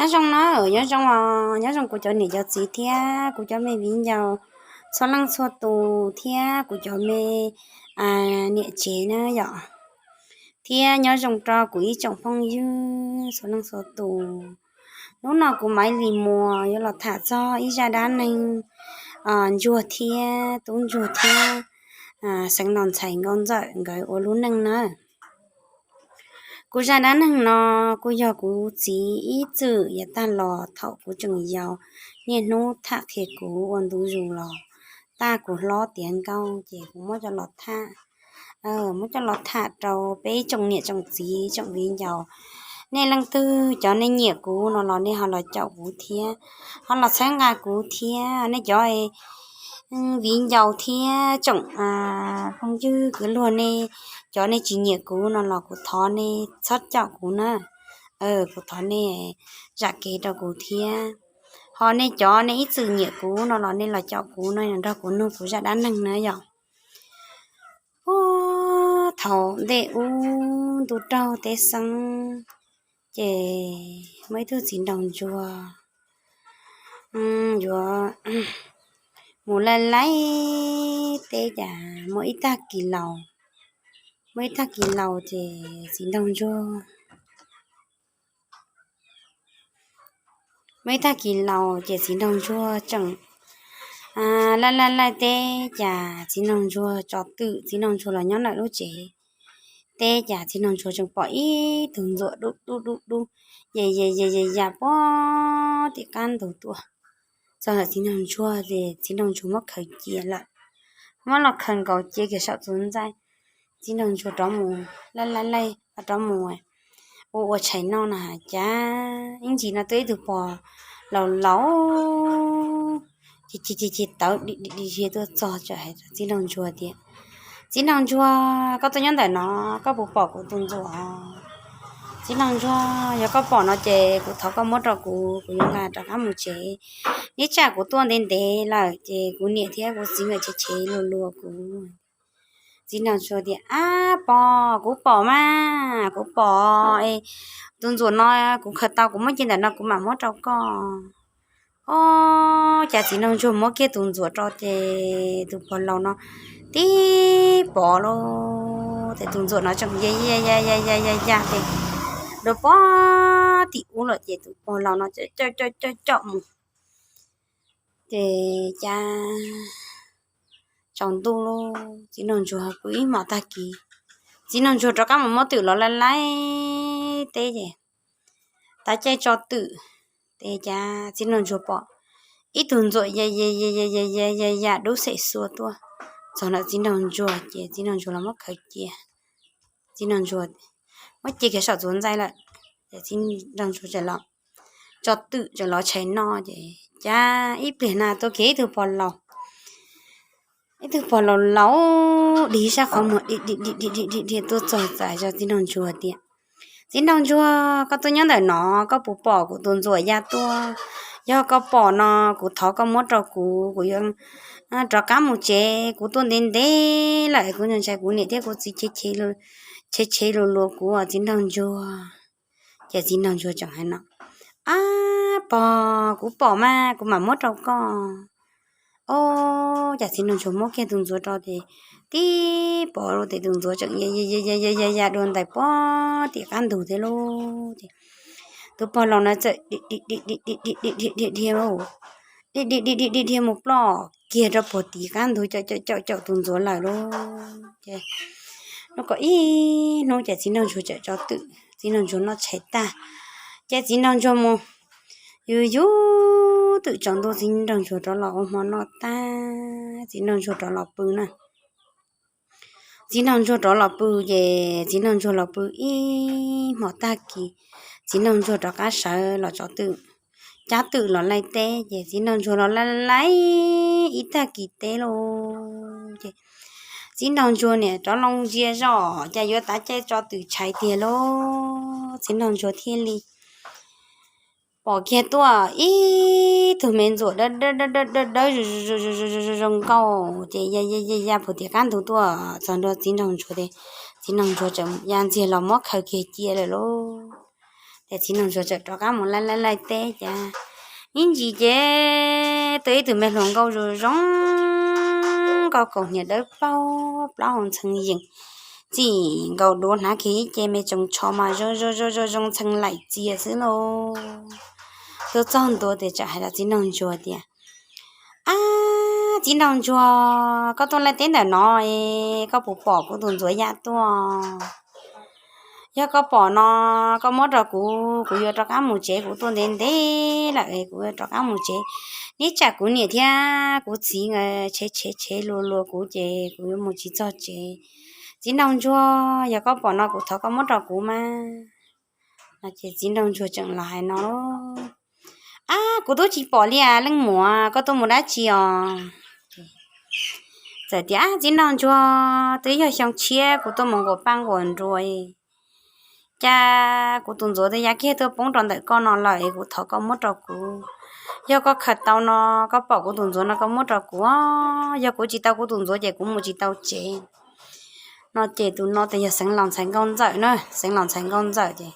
Nyob zoo na, nyob zoo os, nyob zoo kuv cov niam cov txiv thiab kuv cov me viv ncaus txhua leej txhua tus thiab kuv cov me niam tsev na yom, thiab nyob zoo rau kuv ib tsoom phooj ywg txhua leej txhua tus. Hnub no kuv Maiv Lis Muas yuav los tham txog ib zaj dab neeg ntsuag thiab tub ntsuag thiab xeev laus ntxhais nkauj ntxawm nkawd ua lub neej na. Kuv zaj dab neeg no kuj yog kuv txiv ib txwm yav tag los thaum kuv tseem yau, niaj hnub tham qhia kuv ua ntu zus los tag kuv hlob tiav nkauj ces kuv muab coj los tham, muab coj los tham rau peb tsoom niam tsoom txiv tsoom viv ncaus. Nej leej twg cov nej nyiam kuv no los nej ho los caum kuv thiab, ho los txhawb nqa kuv thiab. Nej cov viv ncaus thiab tsoom phooj ywg kwv luag, nej cov nej tsis nyiam kuv no los kuv thov nej txhob caum kuv na. Kuv thov nej zam kev rau kuv thiab. Ho nej cov nej ib txwm nyiam kuv no los nej los caum kuv no nrog kuv nug kuv zaj dab neeg na yom. Puag thaum ntej ub ntu raug teb xeeb, ces muaj ib tug txiv nraug ntsuag yuav mus laij laij teb, cas muaj ib tag kis laus, muaj ib tag kis laus ces txiv nraug ntsuag muaj ib tag kis laus ces txiv nraug ntsuag tseem laij laij laij teb, cas txiv nraug ntsuag tso twm, txiv nraug ntsuag los nyob ntawm lub tsev teb, cas txiv nraug ntsuag tseem pom ib tug ntxuam dub dub dub dub, ya ya ya ya ya puag tim qab ntug tuaj. Txog ntawm txiv nraug ntsuag ces txiv nraug ntsuag muab khaws cia lawm, muab los khaws nkaus cia kiag saum txuas ntxaij. Txiv nraug ntsuag rov mus laij laij laij, rov mus ua ua tshais noj no, cas ib ntsis no tuaj ib tug pog laus laus ces tawv di di dhia tuaj txog, txawm hais rau txiv nraug ntsuag tias, Txiv nraug ntsuag, koj tuaj nyob ntawm no, koj puas pom kuv tus ntxuam? Txiv nraug ntsuag, yog koj pom no ces kuv thov koj muab rau kuv, kuv yuav nqa rov qab mus tsev. Neb tsam kuv tuaj ntev ntev lawm ces kuv niam thiab kuv txiv nkawd chev chev luag luag kuv. Txiv nraug ntsuag tias, Ab pog, kuv pom mas, kuv pom tus ntxuam no, kuv khaws tau kuv muab cia ntawm no kuv mam muab rau koj. Ob, cas txiv nraug ntsuag muab kiag tus ntxuam rau ces tus pog laus no tib pov lauj, ces tus ntxuam no tseem ya ya ya ya ya ya ya ces dua puag tim ub lawm ces tus pog laus no coj coj coj mus. Ces cas tsaus ntuj lauj, txiv nraug ntsuag pw ib hmos tag kis, txiv nraug ntsuag rov qab mus muab twm los laij laij teb ces tav caij tso twm, ces cas txiv nraug ntsuag pom ib tug ntxuam ya ya ya ya ya ya ya dub xem xua tuaj txog ntawm txiv nraug ntsuag ces txiv nraug ntsuag los muab khaws cia, txiv nraug ntsuag muab cia kiag saum txuas ntxaij lawm. Ces txiv nraug ntsuag tseem los tso twm tseem los tshais noj ces cas ib pliag na tuaj kiag ib tug pog laus, ib tug pog laus laus dig sab qhov muag di di di di di di tuaj txog txais rau txiv nraug ntsuag tias, Txiv nraug ntsuag, koj tuaj nyob ntawm no, koj puas pom kuv tus ntxuam ya tuaj? Yog koj pom no kuv thov koj muab rau kuv, kuv yuav rov qab mus tsev, kuv tuaj ntev ntev lawm kuv ntshai kuv niam thiab kuv txiv chev chev luag luag kuv os txiv nraug ntsuag. Ces txiv nraug ntsuag tseem hais no, Ab pog, kuv pom mas kuv mam muab rau koj. Ob, cas txiv nraug ntsuag muab kiag tus ntxuav rau ces tib pov lawm ces tus ntxuav tseem ya ya ya ya ya dua ntais puag tim qab ntug thiab lauj. Ces tus pog laus no txawm dhia dhia dhia dhia dhia dhia dhia mus ploj kiag rau puag tim qab ntug caum caum caum tus ntxuav lawm lauj. Ces nub kom ib hnub ces txiv nraug ntsuag txawm tso twm, txiv nraug ntsuag noj tshais tag ces txiv nraug ntsuag mus yug yug twm tsaus ntuj, txiv nraug ntsuag rov los ua hmo noj tag, txiv nraug ntsuag rov los pw na. Txiv nraug ntsuag rov los pw ces txiv nraug ntsuag los pw ib hmo tag kis, txiv nraug ntsuag rov qab sawv los tso twm, cab twm los laij teb ces txiv nraug ntsuag los laij laij ib tag kis teb lauj. Ces txiv nraug ntsuag niam rov loo ntsia zoj cas yuav tav caij tso twm tshais tiag lauj. Txiv nraug ntsuag thiaj li pom kiag tuaj ib tug me ntxuam dawb dawb dawb dawb dawb dawb zoo nkauj ces ya ya ya ya puag tim qab ntug tuaj txog ntua txiv nraug ntsuag ces txiv nraug ntsuag tseem ya ntxiag los muab khaws kiag cia lawm lauj. Ces txiv nraug ntsuag txawm rov qab mus laij laij laij teb ces ib ntsis ces tau ib tug me hluas nkauj zoo zoo, nkauj kaus hniav dawb paug, plaub hau ntxhee yeem, txij nkaus duav hnav kiag ib ce me tsoos tsho mas zoo zoo zoo zoo ntxhee laim txias xwb lauj. Tuaj txog ntua ces txawm hais rau txiv nraug ntsuag tias, Ab, txiv nraug ntsuag, koj tuaj laij teb ntawm no, koj puas pom kuv tus ntxuav yaj tuaj? Yog koj pom no, koj muab rau kuv, kuv yuav rov qab mus tsev, kuv tuaj ntev ntev lawm, kuv yuav rov qab mus tsev. Neb tsam kuv niam thiab kuv txiv tshev tshev tshev luas luas kuv ces kuv yuav mus tsis txog tsev. Txiv nraug ntsuag, yog koj pom no kuv thov koj muab rau kuv mas. Ces txiv nraug ntsuag tseem los hais no, Ab, kuv twb tsis pom li as, leej muam, koj tuaj mus dab tsi os? Txawm tias, Ab, txiv nraug ntsuag, twb yog xyoo tshiab kuv tuaj mus nquas paj nquas nruas, cas kuv tus ntxuav twb ya kiag tuaj poob rau ntawm koj no lawm es kuv thov koj muab rau kuv. Yog koj khaws tau no, koj pom kuv tus ntxuav no koj muab rau kuv, yog kuv tsis tau kuv tus ntxuav ces kuv mus tsis tau tsev. No ces tus no tes yog Xeev Laus ntxhais nkauj ntxawm na, Xeev Laus ntxhais nkauj ntxawm ces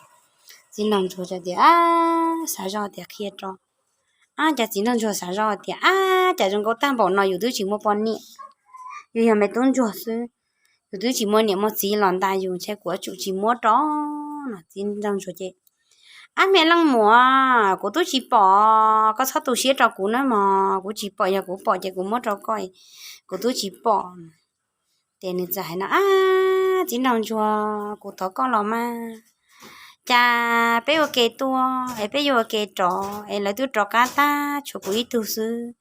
txiv nraug ntsuag tias, Ab, xav zoj tias qhia rau. Ab, cas txiv nraug ntsuag xav zoj tias, Ab, cas zoo nkauj tag npaum no yus twb tsis muaj poj niam, yus yog me tub ntsuag xwb, yus twb tsis muaj niam muaj txiv los nta yus, ntshe kuv yuav tsum tsis muab rau. No txiv nraug ntsuag ces, Ab, me leej muam, kuv twb tsis pom, koj txhob tu siab rau kuv nawb mog, kuv tsis pom, yog kuv pom ces kuv muab rau koj, kuv twb tsis pom. Ces nws txawm hais no, Ab, txiv nraug ntsuag, kuv thov koj los mas, cas peb ua ke tuaj es peb yuav ua ke rov es lawv twb rov qab tag tshuav kuv ib tug xwb.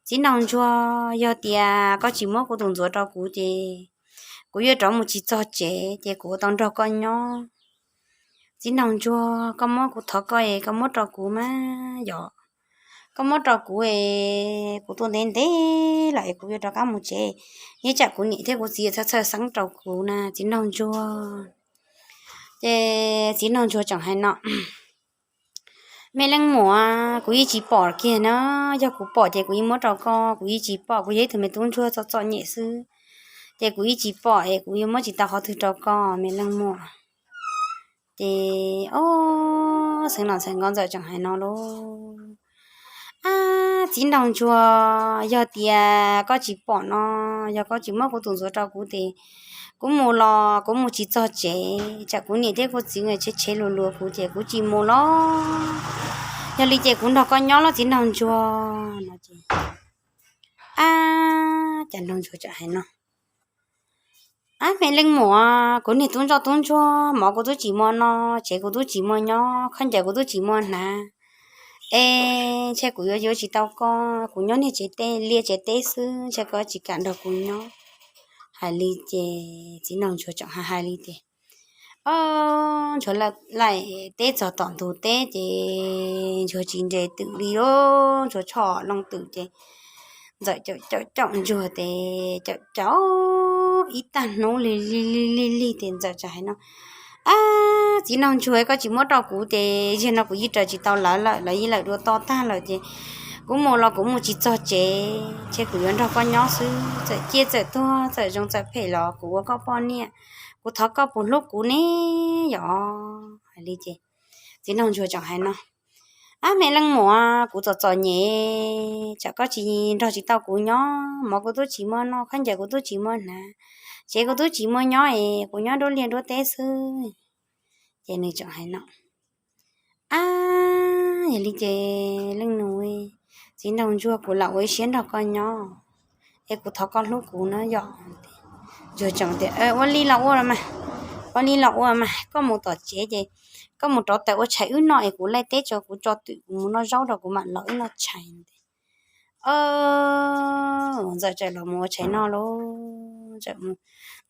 Txiv nraug ntsuag, yog tias koj tsis muab kuv tus ntxuav rau kuv ces kuv yuav rov mus tsis txog tsev ces kuv ua tau nrog koj nyob. Txiv nraug ntsuag, koj muab, kuv thov koj es koj muab rau kuv mas yom. Koj muab rau kuv es kuv tuaj ntev ntev lawm es kuv yuav rov qab mus tsev. Neb tsam kuv niam thiab kuv txiv txhawj txhawj xeeb rau kuv na txiv nraug ntsuag. Ces txiv nraug ntsuag tseem hais no, Me leej muam, kuv yeej tsis pom kiag na, yog kuv pom ces kuv yeej muab rau koj, kuv yeej tsis pom, kuv yog ib tug me tub ntsuag txom txom nyem xwb, ces kuv yeej tsis pom es kuv yuav muab tsis tau qhov twg rau koj me leej muam. Ces ob, Xeev Laus ntxhais nkauj ntxawm tseem hais no lauj, Ab, txiv nraug ntsuag, yog tias koj tsis pom no, yog koj tsis muab kuv tus ntxuav rau kuv ces kuv mus los kuv mus tsis txog tsev, tsam kuv niam thiab kuv txiv nkawd tshev tshev luas luas kuv ces kuv tsis mus los. Yog li ces kuv nrog koj nyob los txiv nraug ntsuag no ces, Ab, cas nraug ntsuag tseem hais no, Ab, me leej muam, kuv niag tub ntsoj tub ntsuag, mov kuv twb tsis muaj noj, tsev kuv twb tsis muaj nyob, khaub ncaws kuv twb tsis muaj hnav, es ntshe kuv yuav yuav tsis tau koj, kuv nyob niag tsev teb liaj tsev teb xwb, ntshe koj tsis kam nrog kuv nyob. Hais li ces txiv nraug ntsuag tseem hais hais li tias, ob, ntsuag laij teb txog tom ntug teb ces ntsuag tsis nres twm li os, ntsuag tshoj loo twm ces ntxawm caum caum caum ntsuag ces caum caum ib tag hnub li li li li li ces ntxawm tseem hais no, Ab, txiv nraug ntsuag, koj tsis muab rau kuv ces zaum no kuv yeej raws tsis tau lawv lawm, lawv yeej lawm dua to tag lawm ces kuv mus los kuv mus tsis txog tsev, ntshe kuv yuav nrog koj nyob xwb, txawm ciaj txawm tuag txawm zoo txawm phem los kuv ua koj poj niam, kuv thov koj puas hlub kuv ne yom? Hais li ces txiv nraug ntsuag tseem hais no, Ab, me leej muam, kuv txom txom nyem, tsam koj tsis nrog tsis tau kuv nyob, mov kuv twb tsis muaj noj, khaub ncaws kuv twb tsis muaj hnav, tsev kuv twb tsis muaj nyob es kuv nyob nruab liaj nruab teb xwb. Ces nws tseem hais no, Ab, yog li ces leej nus, txiv nraug ntsuag, kuv lam ua ib siab nrog koj nyob es kuv thov koj hlub kuv na yom. Ntsuag tseem tias, Ua li los ua mas, ua li los ua mas, koj mus tom tsev ces koj mus rauv taws ua tshais wb noj es kuv laij teb tso, kuv tso twm kuv mus noj zaub rau kuv mam los wb noj tshais. Ntxawm txawm los mus ua tshais noj lauj, ntxawm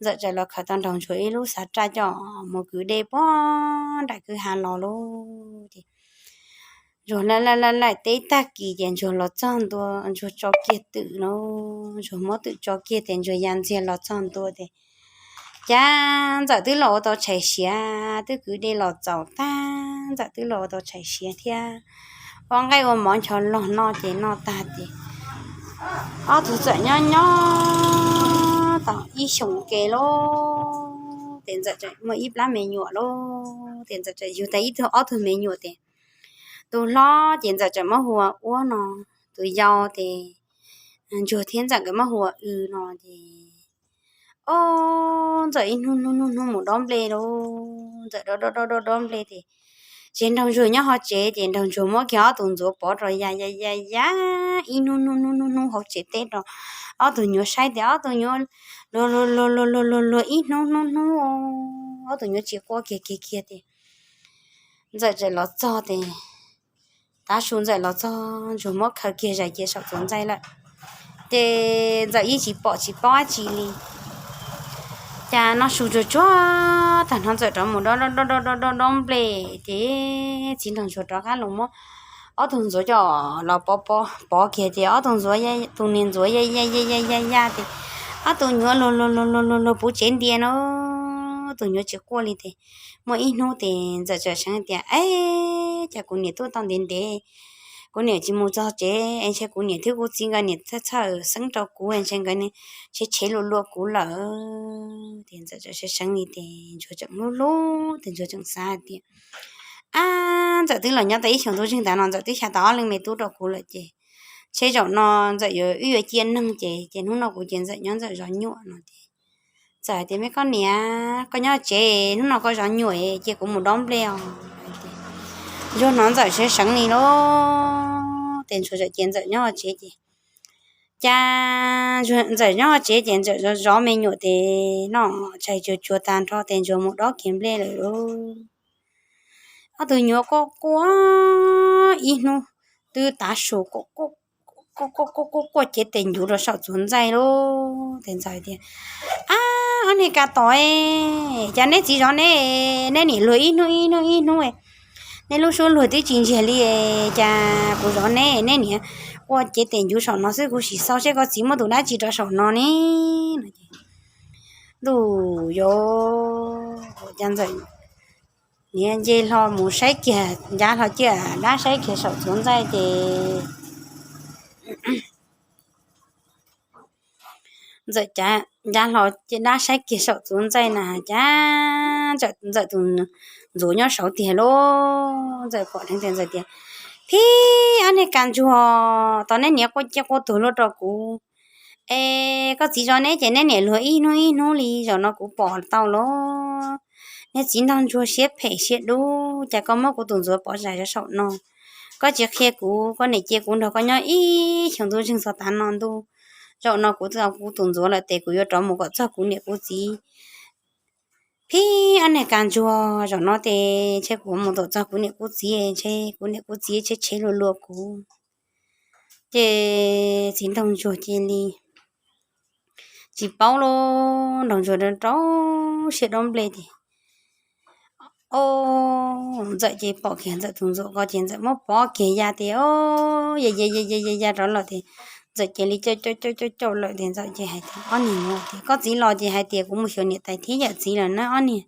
txawm los khaws tau nraug ntsuag ib lub xav raj coj mus kwv dej puag nram kwj ha los lauj. Ces ntsuag laij laij laij teb tag kis ces ntsuag los txog ntua, ntsuag tso kiag twm lauj, ntsuag muab twm tso kiag ces ntsuag ya ntxiag los txog ntua ces cas ntxawm twb los ua tau tshais siav, twb kwv dej los txaus tag, ntxawm twb los ua tau tshais siav thiab ua nqaij ua mov ncho log noj ces noj tag ces ob tug txawm nyob nyob tau ib xyoos ke lauj. Ces Ntxawm txawm muaj ib plab me nyuam lauj, ces Ntxawm txawm yug tau ib tug ob tug me nyuam ces tus hlob ces Ntxawm txawm muab hu ua Uab no, tus yau ces Ntsuag thiab Ntxawm nkawd muab hu ua W no ces, o, Ntxawm ib hnub hnub hnub hnub mus dob nplej lauj, Ntxawm dob dob dob dob dob nplej ces, ces Nraug Ntsuag nyob hauv tsev ces Nraug Ntsuag muab kiag ob tug ntxuav pov rau ya ya ya ya ib hnub hnub hnub hnub hnub hauv tsev teb rau ob tug nyuam saib ces ob tug nyuam luag luag luag luag luag luag ib hnub hnub hnub, ob tug nyuam tsis quaj kiag kiag kiag ces Ntxawm txawm los txog ces tav su Ntxawm los txog Ntsuag muab khaws kiag zais cia saum txuas ntxaij lawm. Ces Ntxawm yeej tsis pom tsis paub dab tsi li. Cas no su tsuag tsuag tag no Ntxawm rov mus dob dob dob dob dob dob nplej ces txiv nraug ntsuag rov qab los muab ob tug ntxuav coj los pov pov kiag ces ob tug ntxuav, tus niag ntxuav ya ya ya ya ya ya ces ob tug nyuam luag luag luag luag luag puv tsev ntia no, tus nyuam tsis quaj li ces muaj ib hnub ces Ntxawm txawm seev tias, Eb, cas kuv niam tuaj tau ntev ntev, kuv niam tsis mus txog tsev es ntshe kuv niam thiab kuv txiv nkawd niam txhawj txhawj xeeb rau kuv es ntshe nkawd tshev tshev luag luag kuv lawm. Ces Ntxawm txawm seev seev li ces Ntsuag tseem hlub hlub ces Ntsuag tseem xav hais tias, Ab, Ntxawm twb los nyob tau ib xyoos ntu zeeg tas no Ntxawm twb xyaw tau ob leeg me tub rau kuv lawm ces ntshe zaum no Ntxawm yuav, wb yuav cia neeg ces, ces hnub no kuv ces Ntxawm nyob Ntxawm zov nyuam no ces Ntxawm hais tias, Me koj niam, koj nyob tsev, hnub no koj zov nyuam, cia kuv mus dob nplej os. Ntsuag hnov Ntxawm seev seev li lauj, ces Ntsuag txawm cia Ntxawm nyob tsev ces cas Ntxawm nyob tsev ces Ntxawm zov zov me nyuam ces noj tshais tsuag tsuag tag nrho ces Ntsuag mus dob kiag nplej lawm lauj. Ob tug nyuam quaj quaj ib hnub twb tav su quaj quaj quaj quaj quaj quaj quaj quaj cev tes ncuv rau saum txuas ntxaij lauj. Ces Ntxawm tias, Ab, ob niag kas tom, cas neb txiv zov neb, neb niam luag ib hnub ib hnub ib hnub, neb lub suab luag twb tsis ntsiag li, cas kuv zov neb, neb niam quaj cev tes ncuv saum no xwb, kuv sim xauj seb koj txiv muab tus dab tsi rau saum no ne. Ntuj, yuav cas Ntxawm niam nce hlo mus saib kiag, ncav hlo ciaj dab saib kiag saum txuas ntxaij ces Ntxawm cav ncav hlo ciaj dab saib kiag saum txuas ntxaij na, cas Ntxawm tus ntxuav nyob saud tiag lauj. Ntxawm pom dheev tias Ntxawm tias, Phib, ob niag kas ntsuag, tos neb niam quaj ciaj quaj tuag luaj rau kuv, es koj txiv zov neb ces neb niam luag ib hnub ib hnub li, zaum no kuv pom tau lauj. Niag txiv nraug ntsuag siab phem siab dub, cas koj muab kuv tus ntxuav pov zais rau saum no, koj tsis qhia kuv, koj niam cia kuv nrog koj nyob ib xyoos ntu zeeg txog tav no ntuj. Zaum no kuv tau kuv tus ntxuav lawm ces kuv yuav rov mus kom txog kuv niam kuv txiv. Phib, ob niag kas ntsuag, zaum no ces ntshe kuv mus tom txog kuv niam kuv txiv, ntshe kuv niam kuv txiv tshev tshev luag luag kuv. Ces txiv nraug ntsuag cia li tsis paub lauj, nraug ntsuag rau rau siab dob nplej ces, o, Ntxawm ces pom kiag Ntxawm tus ntxuav ko ces Ntxawm muab pov kiag ya ces, o, ya ya ya ya ya ya rov lawm ces Ntxawm cia li caum caum caum caum caum lawm ces Ntxawm ces hais tias, Ob niag no tias koj txiv los ces hais tias kuv mus xyuas niam tais thiab yawm txiv lawm na ob niag.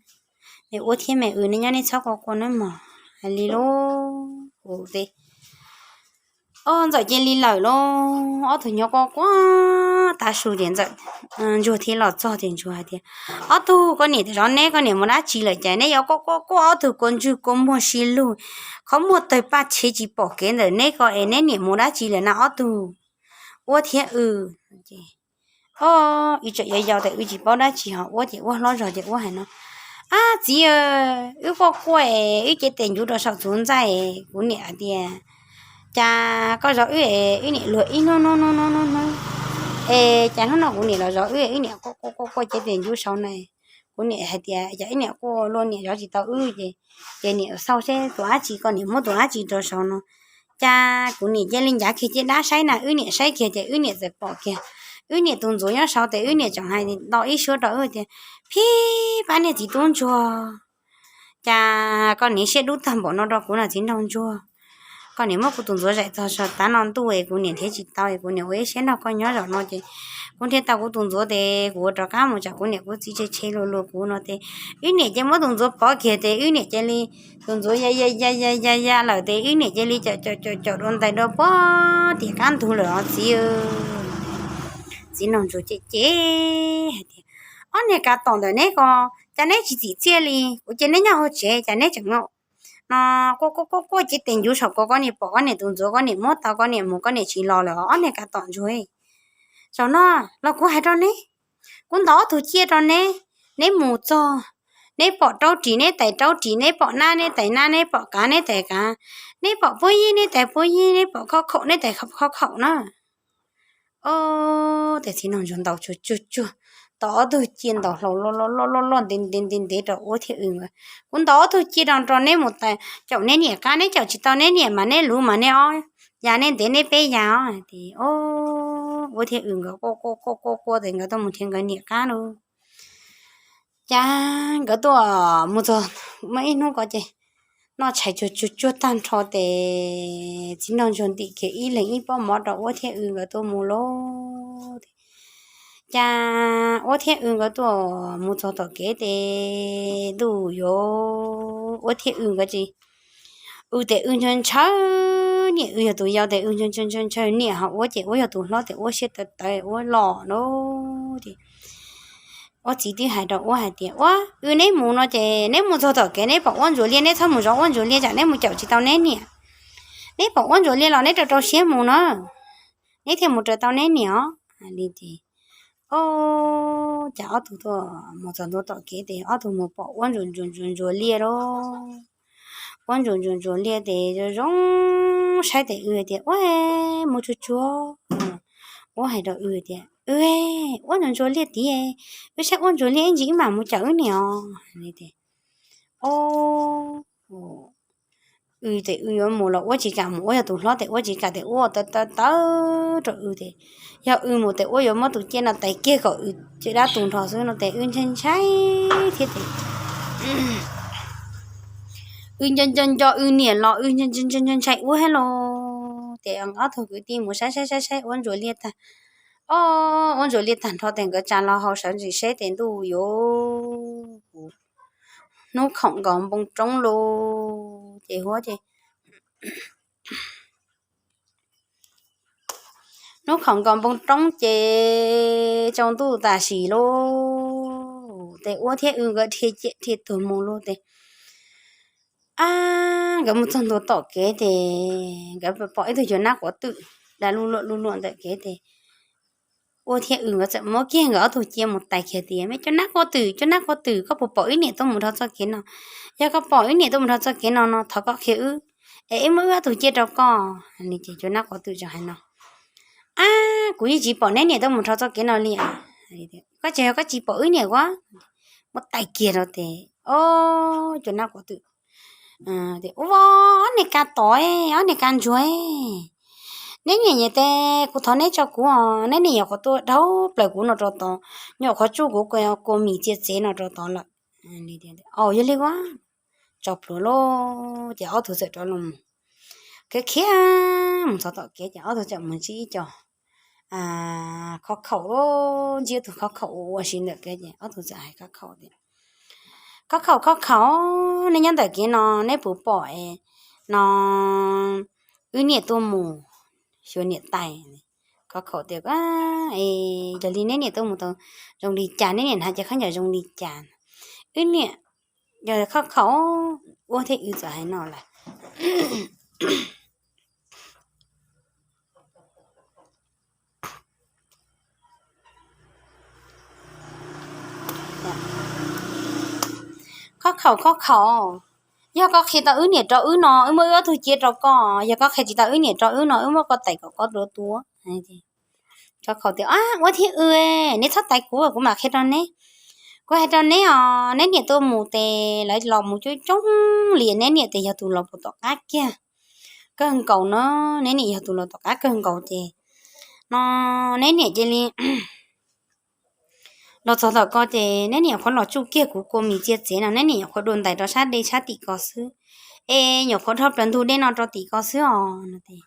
Me Uab thiab Me W, neb nyob neb txhob quaj quaj nawb mog. Hais li lauj, ces, o, Ntxawm cia li lawm lauj. Ob tug nyuam quaj quaj tav su ces Ntxawm, Ntsuag thiaj los txog ces Ntsuag hais tias, Ob tug, koj niam zov neb, koj niam mus dab tsi lawm cas neb yuav quaj quaj quaj ob tug kua ntswg kua muag si lug, qhov muag tawg paj tsev tsis pom kev ntawm neb ko es neb niam mus dab tsi lawm na ob tug, Uab thiab W? O, wb tseem yau yau tas wb tsis paub dab tsi ho Uab ces Uab hlob zog ces Uab hais no, Ab txiv, wb quaj quaj es wb cev tes ncuv rau saum txuas ntxaij, kuv niam hais tias, Cas koj zov wb es wb niam luag ib hnub hnub hnub hnub hnub hnub, es cas hnub no kuv niam los zov wb, wb niam quaj quaj quaj quaj cev tes ncuv saud na. Kuv niam hais tias cas wb niam quaj luaj, niam zov tsis tau wb ces, ces niam xauj seb tus dab tsi, koj niam muab tus dab tsi rau saud no. Cas kuv niam cia li ncav kiag ciaj dab saib na, wb niam saib kiag ces wb niam txawm pom kiag wb niam tus ntxuav nyob saud ces wb niam tseem hais ntau ib suab rau wb tias, Phib, pab niag txiv tub ntsuag, cas koj niam siab dub tag npaum no rau kuv na txiv nraug ntsuag. Koj niam muab kuv tus ntxuav zais txog tav no ntuj es kuv niam nrhiav tsis tau es kuv niam ua ib siab nrog koj nyob zaum no ces kuv nrhiav tau kuv tus ntxuav ces kuv ua rov qab mus tsam kuv niam kuv txiv tshev tshev luag luag kuv no ces wb niam cia muab tus ntxuav pov kiag ces wb niam cia li, tus ntxuav ya ya ya ya ya ya lawm ces wb niam cia li caum caum caum caum dua ntais dua puag tim qab ntug lawm os txiv. Txiv nraug ntsuag cem cem hais tias, Ob niag kav tom ntawm neb ko, Cas neb tsis txim txiaj li? Kuv cia neb nyob hauv tsev, cas neb tseem no quaj quaj quaj quaj ces tes ncuv saum ko, koj niam pom koj niam tus ntxuav, koj niam muab tau, koj niam mus koj niam tsis los lawm, ob niag kav tom ntsuag. Zaum no los kuv hais rau neb, kuv ntaus ob tug ciaj rau neb, neb mus txog, neb pom raub ris neb tais raub ris, neb pom nab neb tais nab, neb pom kav neb tais kav, neb pom puab yib neb tais puab yib, neb pom khob khaum neb tais khob khaum na. Tes txiv nraug ntsuag ntaus tsuag tsuag tsuag, tau ob tug ciaj ntaus hlau loj loj loj loj ntev ntev ntev ntev rau Uab thiab W nkawd. Kuv ntaus ob tug ciaj rau nrog neb mus caum neb niam qab, neb caum tsis tau neb niam mas neb luv mas neb ob ya neb ntev neb peb ya os. Tes Uab thiab W nkawd quaj quaj quaj quaj quaj tes nkawd tuaj mus nrhiav nkawd niam qab lauj. Cas nkawd tuaj mus txog muaj ib hnub ko ces noj tshais tsuag tsuag tsuag tag nrho tes txiv nraug ntsuag ntim kiag ib leeg ib pob mov rau Uab thiab W nkawd tuaj mus lauj. Cas Uab thiab W nkawd tuaj mus txog tom kev tes ntuj yuav, Uab thiab W nkawd tsis, W tes W ntshaw ntshaw niam, W yog tus yau tes W ntshaw ntshaw ntshaw niam, ho Uab ces Uab yog tus hlob tes Uab siab tawv tawv Uab los lauj. Ces Uab txiv twb hais rau Uab hais tias, Uab, W neb mus no ces neb mus txog tom kev neb pom Uab Ntsuas Liaj neb txhob mus zov Uab Ntsuas Liaj tsam neb mus caum tsis tau neb niam. Neb pom Uab Ntsuas Liaj los neb rau rau siab mus na, neb thiaj mus raws tau neb niam os. Li ces, o, cas ob tug tuaj mus txog ntua tom kev tes ob tug mus pom Uab Ntsuas Ntsuas Ntsuas Ntsuas Liaj lauj. Uab Ntsuas Ntsuas Ntsuas Liaj tes zoo zoo saib tes W tias, Uab, mus tsuag tsuag. Uab hais rau W tias, W, Uab Ntsuas Ntsuas Liaj tid, wb saib Uab Ntsuas Liaj ib ntsis wb mam mus caum wb niam os. Li ces, o, W tes W yuav mus los Uab tsis kam mus, Uab yog tus hlob tes Uab tsis kam tes Uab ua tawv tawv tawv rau W tes, yog W mus tes Uab yuav muab tus ciaj no tais kiag kom W cia dab tu nrho xwb no tes W ntshai ntshai thiab tes W nco nco nco W niam los W ntshai ntshai Uab thiab los. Ces ob tug kwv tij mus saib saib saib saib Uab Ntsuas Liaj tag, o, Uab Ntsuas Liaj tag nrho tes nkawd tsa lo hau sawv ntsis seb tes ntuj yuav, hnub khaum nkaus npoo roob lauj. Ces huab ces hnub khaum nkaus npoo roob ces tsaus ntuj tam sim lauj, ces Uab thiab W nkawd dhia ciam dhia tuag mus lauj. Ces, a, nkawd mus txog ntua tom kev ces nkawd pom ib tug cov nab quav twm da luj luam luj luam ntawm kev ces Uab thiab W nkawd txawm muab kiag nkawd ob tug cia mus tais kiag tias, Me cov nab quav twm, cov nab quav twm, koj puas pom wb niam tuaj mus dhau txoj kev no? Yog koj pom wb niam tuaj mus dhau txoj kev no no thov koj qhia wb es wb muab wb ob tug cia rau koj. Ces cov nab quav twm tseem hais no, A, kuv yeej tsis pom neb niam tuaj mus dhau txoj kev no li. Koj tsis yog koj tsis pom wb niam ua, muab tais kiag rau ces, o, cov nab quav twm, Ua, ob niag kav tom, ob niag kav ntsuag, neb niam niam tes kuv thov neb tso kuv os, neb niam nyuam qhuav tuaj dhau plaws kuv no rau tod, nyuam qhuav tsuj kuv kua mis txia txev no rau tod lawm. Yog li ua, tso plhuav lauj. Ces ob tug txawm rov los mus, khiav khiav mus txog tom kev ces ob tug txawm mus ntsib ib co khob khaum, ntsib ib tug khob khaum ua ua si ntawm kev ces ob tug txawm hais khob khaum tias, Khob khaum, khob khaum, neb nyob ntawm kev no neb puas pom no wb niam tuaj mus xyuas niam tais? Khob khaum tias, Yog li neb niam tuaj mus tau zoo li cas, neb niam hnav cov khaub ncaws zoo li cas? Wb niam, yog khob khaum, Uab thiab W txawm hais no lawm. Khob khaum, khob khaum, yog koj qhia tau wb niam rau wb no wb muab wb ob tug cia rau koj, yog koj qhia tsis tau wb niam rau wb no wb muab koj tais kom koj tua tuag. Khob khaum tias, Uab thiab W, neb txhob tais kuv, kuv mam qhia rau neb. Kuv hais rau neb os, neb niam tuaj mus tes lawv los mus coob coob li, neb niam tes yog tus los puag tom qab kiag kawg nkaus no, neb niam yog tus los tom qab kawg nkaus ces no neb niam cia li los txog tom ko ces neb niam nyuam qhuav los tsuj kiag kuv kua mis txia txev no, neb niam nyuam qhuav dua ntais rau sab dej sab tim ko xwb, es nyuam qhuav dhau plaws ntug dej no rau tim ko xwb os no. Ces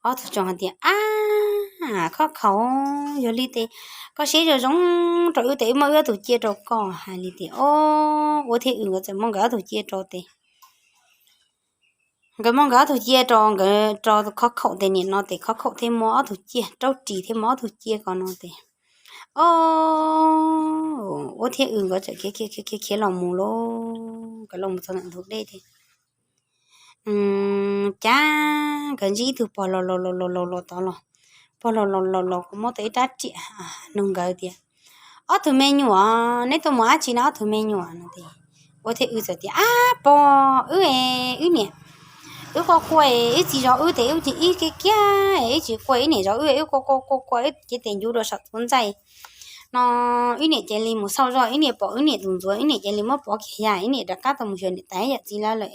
ob tug tseem hais tias, Ab, khob khaum, yog li ces koj siab zoo zoo rau wb tes wb muab wb ob tug cia rau koj. Hais li tias, o, Uab thiab W nkawd txawm muab nkawd ob tug cia rau tes nkawd muab nkawd ob tug cia rau, nkawd rau khob khaum tes nim no tes khob khaum thiaj muab ob tug cia, raub ris thiaj muab ob tug cia ko no tes Ob, Uab thiab W nkawd txawm khiav khiav khiav khiav los mus lauj, nkawd los mus txog ntawm ntug dej ces cas nkawd ntsib ib tug pog laus laus laus laus laus tod los, pog laus laus laus laus kuj muab tau ib rab riam nug nkawd tias, Ob tug me nyuam, neb tuaj mus dab tsi no ob tug me nyuam? no ces Uab thiab W txawm tias, Ab pog, wb, wb niam, wb quaj quaj, wb txiv zov wb tes wb cia li kiag kiag, wb tsis quaj, wb niam zov wb, wb quaj quaj quaj quaj, wb cev tes ncuv rau saum txuas ntxaij no, wb niam cia li mus xauj zoj, wb niam pom wb niam tus ntxuav, wb niam cia li muab pov kiag ya, wb niam rov qab tau mus xyuas niam tais yawm txiv lawv lawm.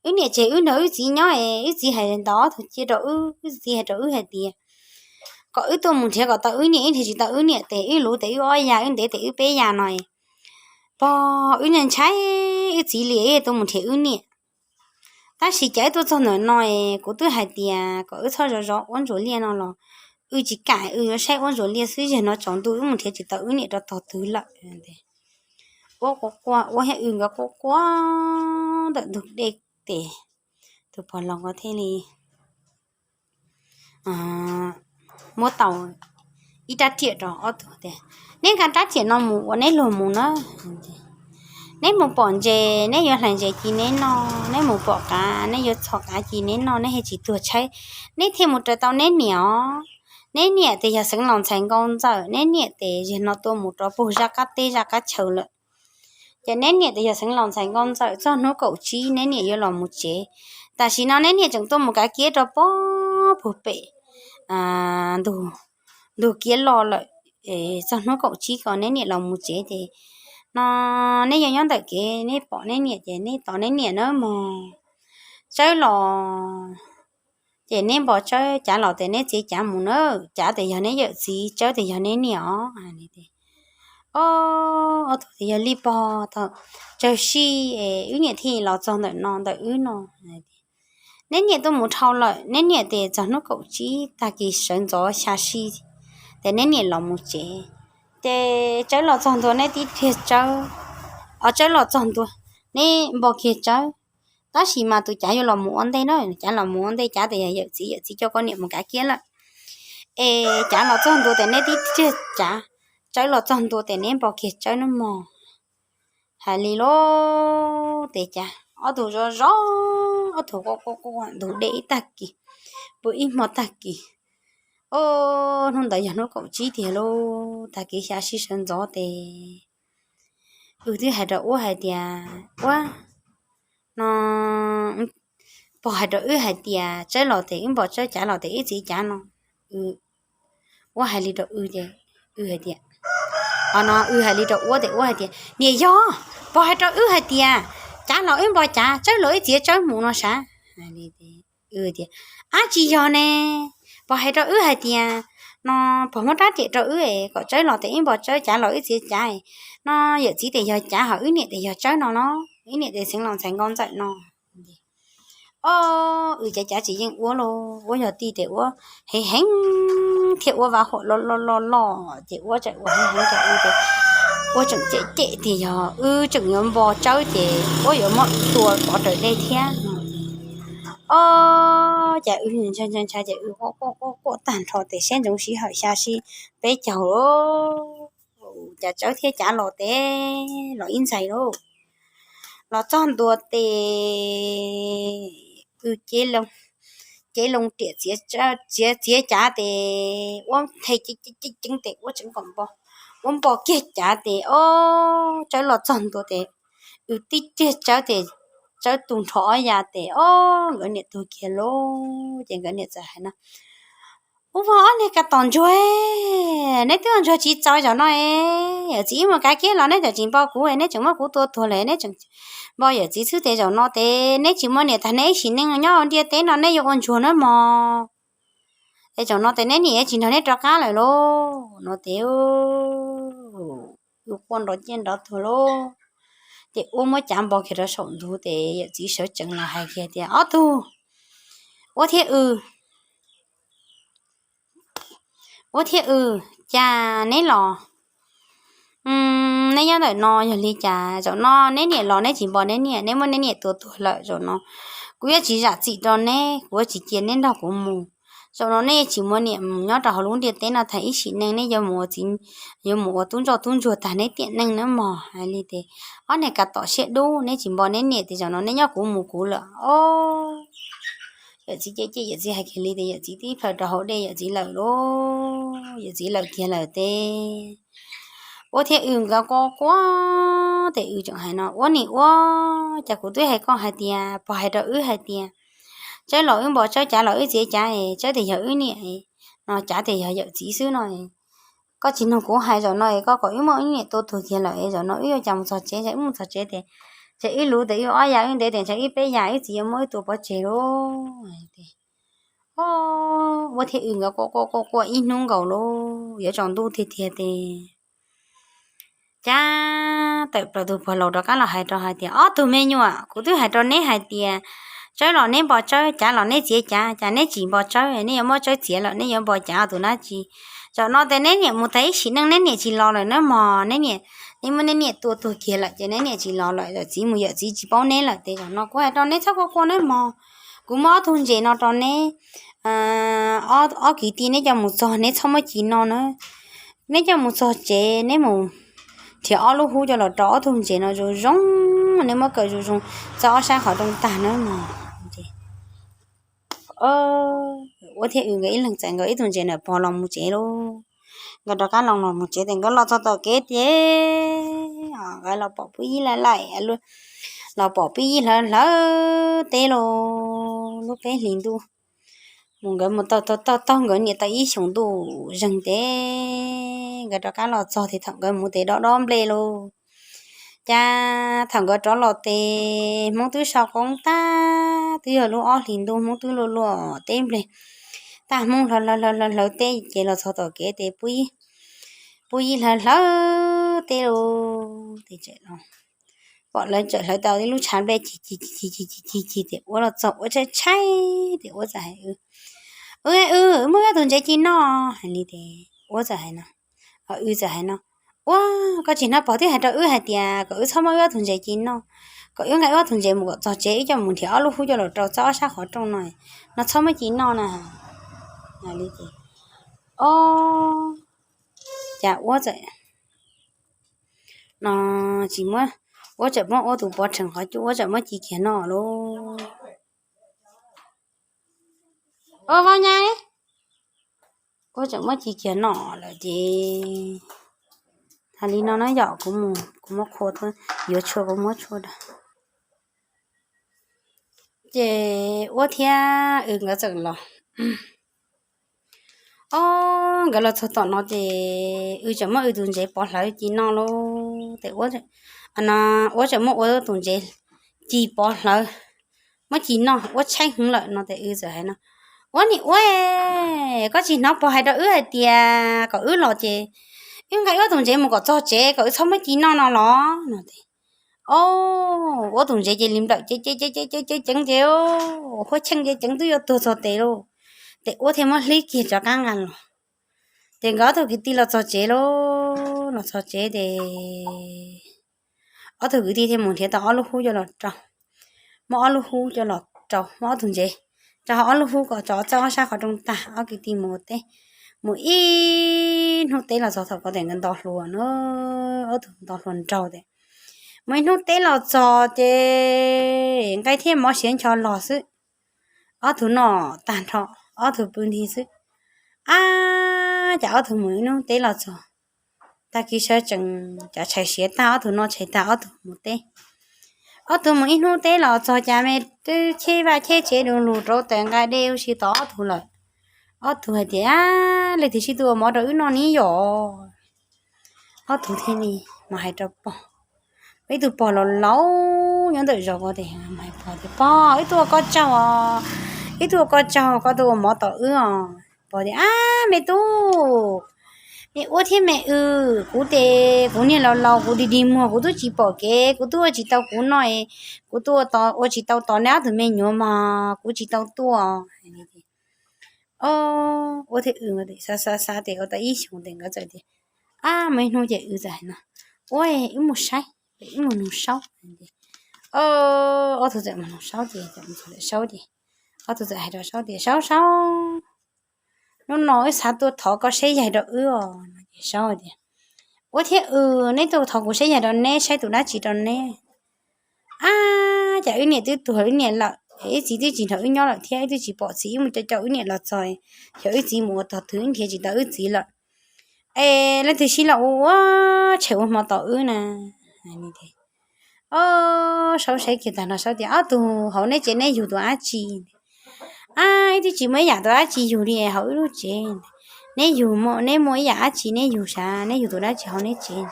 Wb niam tseg wb nrog wb txiv nyob es wb txiv hais ntau ob tug cia rau wb, wb txiv hais rau wb hais tias kom wb tuaj mus nrhiav kom tau wb niam, wb nrhiav tsis tau wb niam tes wb luv tes wb ob ya, wb ntev tes wb peb ya no. Pog, wb ntshai ntshai wb txiv li, wb tuaj mus nrhiav wb niam. Tab sis cas wb tuaj txog ntawm no es kuv twb hais tias kom wb txhob zov zov Uab Ntsuas Liaj no los wb tsis kam, wb yuav saib Uab Ntsuas Liaj xwb, zaum no tsaus ntuj wb mus nrhiav tsis tau wb niam rau tog twg lawm. Uab quaj quaj, Uab thiab W nkawd quaj quaj ntawm ntug dej tes tus pog laus nkawd thiaj li muab tau ib rab riam rau ob tug tias, Neb nqa rab riam no mus ua neb luag mus na. Neb mus pom ntses neb yuav hlais ntses ci neb noj, neb mus pom qav neb yuav txhos qav ci neb noj, neb thiaj tsis tuag tshaib, neb thiaj mus raws tau neb niam os. Neb niam tes yog Xeev Laus ntxhais Nkauj Ntxawm, neb niam tes zaum no tuaj mus rau puag zaj qab teb zaj qab chaw lawm. Ces neb niam tes yog Xeev Laus ntxhais Nkauj Ntxawm, txog hnub kaum tsib neb niam yuav los mus tsev. Tam sim no neb niam tseem tuaj mus kav kiab rau puag pem ntug kiab loj lawm. Txog hnub kaum tsib ko neb niam los mus tsev ces no neb yuav nyob ntawm kev neb pom neb niam ces neb tos neb niam nawb mog. Tsawb los ces neb npo Tsawb, Cav los tes neb txiav Cav mus na. Cav tes yog neb yawm txiv, Tsawb tes yog neb niam os. Ob, ob tug tes yog li pog tau tsawg sij es wb niam thiaj los txog ntawm no ntawm wb no. Neb niam tuaj mus dhau lawm, neb niam tes txog hnub kaum tsib tag kis sawv ntxov xya sij tes neb niam los mus tsev. Ces Tsawb los txog ntua neb tib riag Tsawb, o Tsawb los txog ntua neb npo kiag Tsawb. Tab sis mas tus Cav yuav los mus ua ntej na, Cav los mus ua ntej, Cav tes yog yawm txiv, yawm txiv coj koj niam mus kav kiab lawm. Es Cav los txog ntua tes neb tib riag Cav, Tsawb los txog ntua tes neb npo kiag Tsawb nawb mog. Hais li lauj, ces cas ob tug zov zov, ob tug quaj quaj ntug dej ib tag kis, pw ib hmo tag kis. Ob, hnub ntawd yog hnub kaum tsib tiag lauj, tag kis xya sij sawv ntxov tes wb twb hais rau Uab hais tias, Uab, no pog hais rau wb hais tias Tsawb los tes wb npo Tsawb, Cav los tes wb txiav Cav no. Uab hais li rau wb ces, wb hais tias, o no wb hais li rau Uab tes Uab hais tias, Niam yog, pog hais rau wb hais tias Cav los wb npo Cav, Tsawb los wb txiav Tsawb mus no sav. Tias, Ab tsis yog ne, pog hais rau wb hais tias no pog muab rab riam rau wb es kom Tsawb los tes wb npo Tsawb, Cav los wb txiav Cav. No yawm txiv tes yog Cav ho wb niam tes yog Tsawb no no, wb niam tes Xeev Laus ntxhais Nkauj Ntxawm no. Ob, wb cav cav tsis yeej Uab lauj, Uab yog tij tes Uab heev heev thiab Uab vaj huam loj loj loj loj ces Uab tseem ua heev heev rau wb ces Uab tseem cem cem tias yog wb tseem yuav npo Tsawb ces Uab yuav muab wb tua pov raws dej thiab. Ob, cas wb ntshai ntshai ntshai ces wb quaj quaj quaj quaj tag nrho tes siab ntsoov sij hawm xya sij peb caug, cas Tsawb thiab Cav los tes los ib ntxais lauj. Los txog ntua tes wb cev loo riam txiav, txiav Cav tes Uab nthe ceev ceev tes Uab tseem kom npo, Uab npo kiag Cav tes ob, Tsawb los txog ntua tes wb tib riag Tsawb tes Tsawb tu nrho ob ya tes ob, nkawd niam tuag kiag lauj. Ces nkawd niam txawm hais no, Ub, vog ob niag ka tom ntsuag, neb twb ua ntsuag tsis txaus zaum no es yawm txiv wb mus kav kiab los neb txawm tsis npo kuv, neb tseem muab kuv tua tuag lawm, neb tseem npo yawm txiv xwb tes zaum no tes neb tsis muaj niam tais neb ib sim neej nyob hauv ntiaj teb no neb yuav ua ntsuag nawb mog. Es zaum no tes neb niam yuav tsis nrog neb rov qab lawm lauj no tes wb quaj nrov ciaj nrov tuag lauj. Ces Uab muab Cav npo kiag rau saum ntug tes yawm txiv sawv tsees los hais kiag tias, Ob tug, Uab thiab wb, Uab thiab wb, cas neb los, neb nyob ntawm no yog li cas? Zaum no neb niam los neb tsis npo neb niam, neb muab neb niam tua tuag lawm. Zaum no kuv yuav tsis zam txim rau neb, kuv yuav tsis cia neb nrog kuv mus. Zaum no nej tsis muaj niam mus nyob rau hauv lub ntiaj teb no tag ib sim neej, nej yuav mus ua tub ntsoj tub ntsuag tag neb tiam neej nawb mog. Hais li ces ob niag kav tom siab dub, neb tsis npo neb niam ces zaum no neb nyob kuv mus kuv lawm os. Yawm txiv ces, ces yawm txiv hais kiag li ces yawm txiv tib plhaw rau hauv dej, yawm txiv lawm lauj, yawm txiv lawm kiag lawm ces Uab thiab Wb nkawd quaj quaj ces Wb tseem hais no, Uab niam Uab, cas kuv twb hais koj hais tias, pog hais rau wb hais tias Tsawb los wb npo Tsawb, Cav los wb txiav Cav, Tsawb tias yog wb niam no, Cav tias yog yawm txiv xwb no. Koj tsis mloog kuv hais, zaum no es koj kom wb muab wb niam tua tuag kiag lawm es zaum no wb yuav cas mus txog tsev, ces wb mus txog tsev ces, ces wb luv tes wb ob ya wb ntev tes ntshe wb peb ya wb txiv yuav muab wb tua pov tseg lauj. Uab thiab Wb nkawd quaj quaj quaj quaj ib hnub nkaus lauj, yuav tsaus ntuj tiag tiag ces Cav tawm plaws tus pog laus rov qab los hais rau hais tias, Ob tug me nyuam, kuv twb hais rau neb hais tias Tsawb los neb npo Tsawb, Cav los neb txiav Cav, cas neb tsis npo Tsawb, neb yuav muab Tsawb txiav lawm neb yuav npo Cav tus dab tsi? Zaum no ces neb niam mus tag ib sim neej neb niam tsis los lawm nawb mog, neb niam, neb muab neb niam tua tuag kiag lawm ces neb niam tsis los lawm, yawm txiv mus yawm txiv tsis paub neb lawm ces zaum no kuv hais rau neb txhob quaj quaj nawb mog. Kuv muab ob tug ntses no rau neb, ob kwv tij neb coj mus txog neb txhob muab ci noj na. Neb coj mus txog tsev neb mus nrhiav ob lub hub coj los rau ob tug ntses no zoo zoo, neb muab kaw zoo zoo txog ob sab qhov rooj tag nawb mog. Uab thiab Wb nkawd ib leeg txais nkawd ib tug ntses ntawm pog los mus tsev lauj. Nkawd rov qab los los mus tsev ces nkawd los txog tom kev ces nkawd los pom pub yib laim laim, los pom pub yib hlawv hlawv teb lauj, lub peb hlis ntuj mus nkawd mus taug taug taug nkawd niam tau ib xyoos ntuj zeeg ces nkawd rov qab los txog ces thaum nkawd mus ces dob dob nplej lauj. Cas thaum nkawd rov los ces Hmoob twb so qoob tag, twb yog lub ob hlis ntuj Hmoob twb luaj luaj teb nplej tag, Hmoob hlawv hlawv hlawv hlawv teb ces los txog tom kev ces pub yib hlawv hlawv teb lauj. Ces pom lawv txawm hlawv tau ib lub tshav nplej cig cig cig cig cig ces Uab los txog Uab tshaib tshaib ces Uab txawm hais, Wb, wb muab wb tus ntses ci noj. Hais li ces Uab txawm hais no, Wb txawm hais no, Uab, koj tsis hnov pog twb hais rau wb hais tias kom wb txhob muab wb ob tug ntses ci noj, kom wb nqa wb ob tug ntses mus kom txog tsev wb coj mus nrhiav ob lub hub coj los rau txog ob sab qhov rooj no, no txhob muab ci noj na. Hais li ces, o, cas Uab txawm no tsis muab, Uab txawm muab Uab tus pov rhees qhov cub Uab txawm muab ci kiag noj lauj. O, Vauv Nyab, Uab txawm muab ci kiag noj lawm ces hais li no na yom, kuv mus kuv muab qhua, yuav tshuaj kuv muab tshuaj rau. Ces Uab thiab Wb nkawd txawm los. O, nkawd los txog tom no ces Wb txawm muab Wb tus ntses pov hlawv ci noj lauj. Ces Uab txawm muab Uab tus ntses ci pov hlawv, muab ci noj, Uab tshaib heev lawm no ces Wb txawm hais no, Uab niam Uab, koj tsis hnov pog hais rau wb hais tias kom wb los ces wb nqa wb tus ntses mus kom txog tsev kom wb txhob muab ci noj no los? No ces, o, Uab tus ntses ces li nplawm ceev ceev ceev ceev ces huab cheej ceev ceev twb yuav tuag txog tes lauj. Ces Uab thiaj muab hlib kiag rov qab nqa los. Ces nkawd ob tug kwv tij los txog tsev lauj, los txog tsev ces ob tug kwv tij thiaj mus nrhiav tau ob lub hub coj los rau, muab ob lub hub coj los rau, muab ob tug ntses rau hauv ob lub hub kom tso txog ob sab qhov rooj tag, ob kwv tij mus ua teb. Mus ib hnub teb los txog thaum ko tes nkawd nto hluas na, ob tug nto hluas nraug ces mus ib hnub teb los txog ces nqaij thiab mov siav ncho los xwb, ob tug noj tag nrho, ob tug pw nti xwb. Ab, cas ob tug mus ib hnub teb los txog, tag kis sawv tsees cov tshais siav tag, ob tug noj tshais tag ob tug mus teb. Ob tug mus ib hnub teb los txog cas me twb cheb vaj cheb tsev du lug rau tawm nqa dej ua si tos ob tug lawm. Ob tug hais tias, Leej twg sib tw ua mov rau wb noj ni yom? Ob tug thiaj li mus hais rau pog, ib tug pog laus laus nyob ntawm zos ko ces mus hais pog tias, Pog, wb tuaj ua koj tsaug os, wb tuaj ua koj tsaug koj tuaj ua mov tos wb os. Pog tias, Ab, me tub, me Uab thiab me Wb, kuv ces kuv niag laus laus kuv dig dig muag kuv twb tsis pom kev, kuv twb ua tsis tau kuv noj, kuv twb ua tsis tau tos neb ob tug me nyuam mas kuv tsis tau tuaj. Uab thiab Wb xav xav xav ces ua tau ib xyoos ces nkawd txawm tias, Ab, muaj ib hnub ces Wb txawm hais no, Uab, wb mus saib, wb mus nug Saub. Ob tug txawm mus nug Saub ces, Saub ces, ob tug txawm hais rau Saub tias, Saub, Saub, hnub no wb xav tuaj thov koj saib yaig rau wb os. Ces Saub tias, ua thiab, neb tuaj thov kuv saib yaig rau neb, saib tus dab tsi rau neb? Ab, cas wb niam twb tuag wb niam lawm, wb txiv twb tsis nrog wb nyob lawm thiab, wb twb tsis pom txiv, wb mus coj coj wb niam los txog, xyov wb txiv mus ua tog twg wb nrhiav tsis tau wb txiv lawm. Es leej twg sib los ua ua tshem ua hmo tos wb na? Ob, Saub saib kiag tag no Saub tias, ob tug hauv neb tsev neb yug tus dab tsi? Ab, wb twb tsis muaj ib yam tus dab tsi yug li hauv wb lub tsev. Neb yug, neb muaj ib yam dab tsi neb yug sav, neb yug tus dab tsi hauv neb tsev?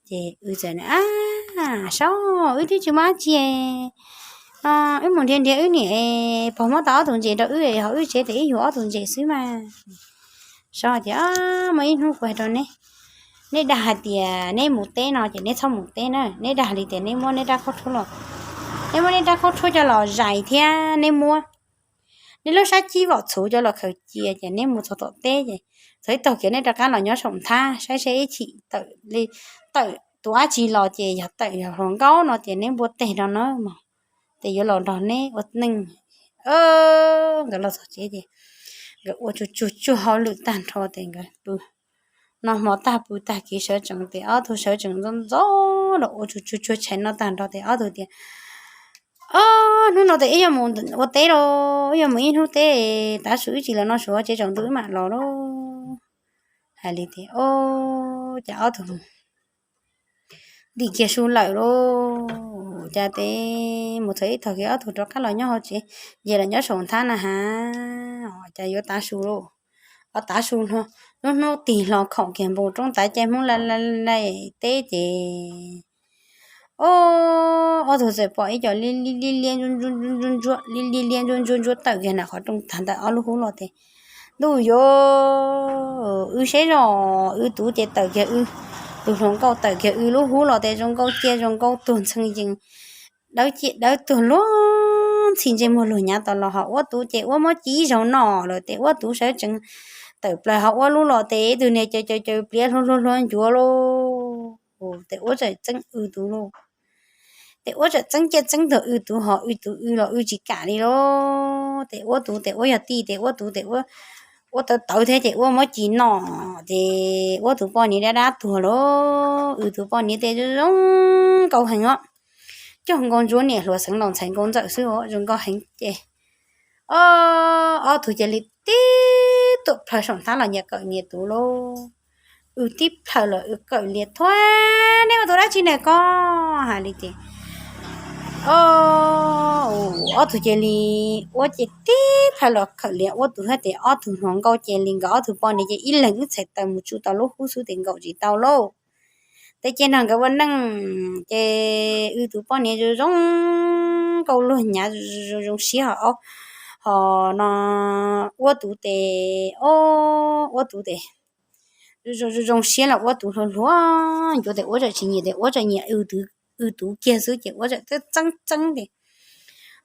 Ces wb txawm, ab, Saub, wb twb tsis muaj dab tsi no, wb mus nrhiav nrhiav wb niam pog muab tau ob tug ntses rau wb hauv wb tsev tes wb yug ob tug ntses xwb mas. Saub tias, muaj ib hnub kuv hais rau neb, neb dag hais tias neb mus teb no ces neb txhob mus teb na, neb dag li tias neb muab neb rab khaub rhuab los, neb muab neb rab khaub rhuab coj los zais thiab neb muab neb lub sab cib vom txhuv coj los khaws cia ces neb mus txog tom teb ces txog ib tog kiag neb rov qab los nyob saum nthab saib seb ib chim tawm li, tawm tus dab tsi los ces yog tawm yog hluas nkauj no ces neb npuaj teg rau na mog, ces yuav los nrog neb ua neej. Nkawd los txog tsev ces nkawd ua tsuag tsuag tsuag hauj lwm tag nrho ces nkawd pw. Noj hmo tag pw tag kev sawv tsees ces ob tug sawv tsees ntxov ntxov los ua tsuag tsuag tsuag tshais noj tag nrho ces ob tug tias, ob, hnub no ces wb yuav mus ua teb lauj, wb yuav mus ib hnub teb, tav su wb tsis los noj su ua tsev tsaus ntuj wb mam los lauj. Hais li ces ob, cas ob tug ntim kiag su lawm lauj, cas ces mus txog ib tog kiag ob tug rov qab los nyob hauv tsev, ces los nyob saum nthab na has, cas yuav tav su lauj. Ob, tav su, hnub hnub tig hlo khoom kiag npoo roob tav caij Hmoob la la laim teb ces ob, ob tug txawm pom ib co li li liab ntsuab ntsuab li li liab ntsuab ntsuab ntsuab tawm kiag ntawm qhov rooj tag ntawm ob lub hub los ces, ntuj yuav, wb saib zoj, wb tus ces tawm kiag wb, tus hluas nkauj tawm kiag wb lub hub los ces zoo nkauj ciaj zoo nkauj tuag ntxhee yees, dawb ciaj dawb tuag luag ntxhi ntsej muag luag hnyav tas los ho ua tus ces ua muab ci ib zaug noj lawm ces ua tus sawv tsees tawm plaws ho ua lub los ces ib tug niag caws caws caws pliav hluag hluag hluag ncuav lauj. Ces ua txawm txeeb w tus lauj. Ces ua txawm txeeb ciaj txeeb tuag w tus ho w tus w los w tsis kam li lauj. Ces ua tus ces ua yog tij ces ua tus ces ua tawv tawv thiab ces ua muab ci noj ces ua tus poj niam dab dab tuag lauj. W tus poj niam ces zoo nkauj heev os. Cog nkaus ntsuab niam hluas xeev laus ntxhais nkauj ntxawm xwb os, zoo nkauj heev ces ob, ob tug cia li tib tuam plhaw saum nthab los nyias kawm nyias tus lauj. W tib plhaw los w kawm lias thuab, neb ua tus dab tsi ntawm ko? Hais li ces ob, ob tug cia li ua ces tib plhaw los kawm lias ua tus thiab ces ob tug hluas nkauj cia li nkawd ob tug poj niam ces ib leeg ib txhais taw mus tsuj tau lub hub xwb ces nkaum tsis tau lauj. Ces ces nrog nkawd ua neej ces w tus poj niam zoo zoo nkauj luag hnyav zoo zoo siab ho, ho no ua tus ces ob, ua tus ces zoo zoo siab los ua tus hluas hluas ncuav ces ua txawm tsis nyiam ces ua txawm nyiam w tus kiag xwb ces ua txawm txeeb txeeb ces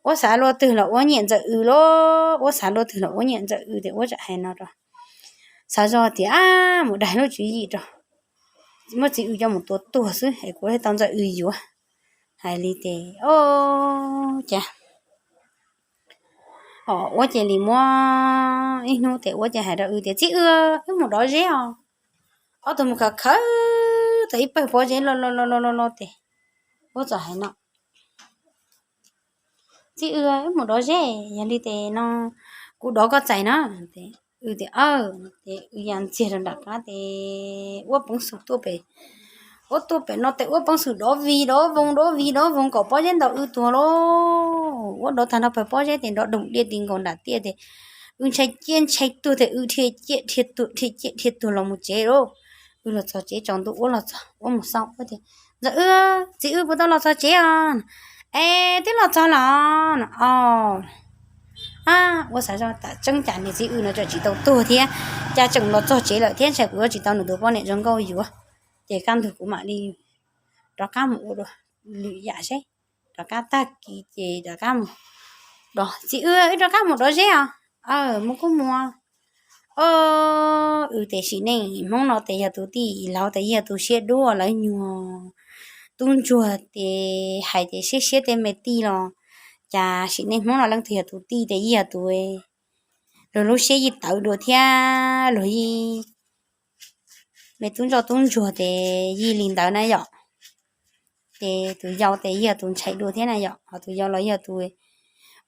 ua xav luaj twg los ua nyiam ntxawm w lauj, ua xav luaj twg los ua nyiam ntxawm w ces ua txawm hais no rau, xav zoj tias ab mus dag lub tswv yim rau, muab txiv w coj mus tua tuag xwb es kuv thiaj tau ntxawm w yuav. Hais li ces ob, cas ob ua cia li muab ib hnub ces ua ces hais rau w tias txiv w, wb mus dov zeb os. Ob tug mus khawv khawv tau ib pawg pob zeb loj loj loj loj loj ces ua txawm hais no, txiv w, wb mus dov zeb, yog li ces no kuv dov koj txais na. W tias aw, ces w ya ntxiag rau nram qab ces ua peev xwm tuaj pem, ua tuaj pem no ces ua peev xwm dov vig dov voog dov vig dov voog kom pob zeb ntaus w tuag lauj. Ua dov tag nrho pawg pob zeb ces nrov doog diaj ti nkaus nram tiaj ces w ntshai ciaj ntshai tuag ces w dhia ciaj dhia tuag dhia ciaj dhia tuag los mus tsev lauj. W los txog tsev tsaus ntuj ua los txog ua mus xauj ua tias ntxawm w, txiv w puas tau los txog tsev os? Es twb los txog los no. Ob, ua xav zoj tas tseeb cas niag txiv w no tseem tsis tau tuag thiab, cas tseem los txog tsev lawm thiab, ntshai kuv yuav tsis tau nws tus poj niam zoo nkauj yuav. Ces kaj ntug kuv mam li rov qab mus ua dua lwm yam seb. Rov qab tag kis ces rov qab mus dov, txiv w, wb rov qab mus dov zeb os. Aw, mus kuj mus. Ob, w tiam sim neej Hmoob no ces yog tus tij laug ces yog tus siab dub lawv nyuag tub ntsuag ces hais ces siab siab tej me tij los, cas sim neej Hmoob no leej twg yog tus tij ces yog tus luag lub siab yij tawv dua thiab luag yij me tub ntsoj tub ntsuag tes yij li ntawd na yom. Ces tus yau tes yog tus ntshai dua thiab na yom, ho tus yau los yog tus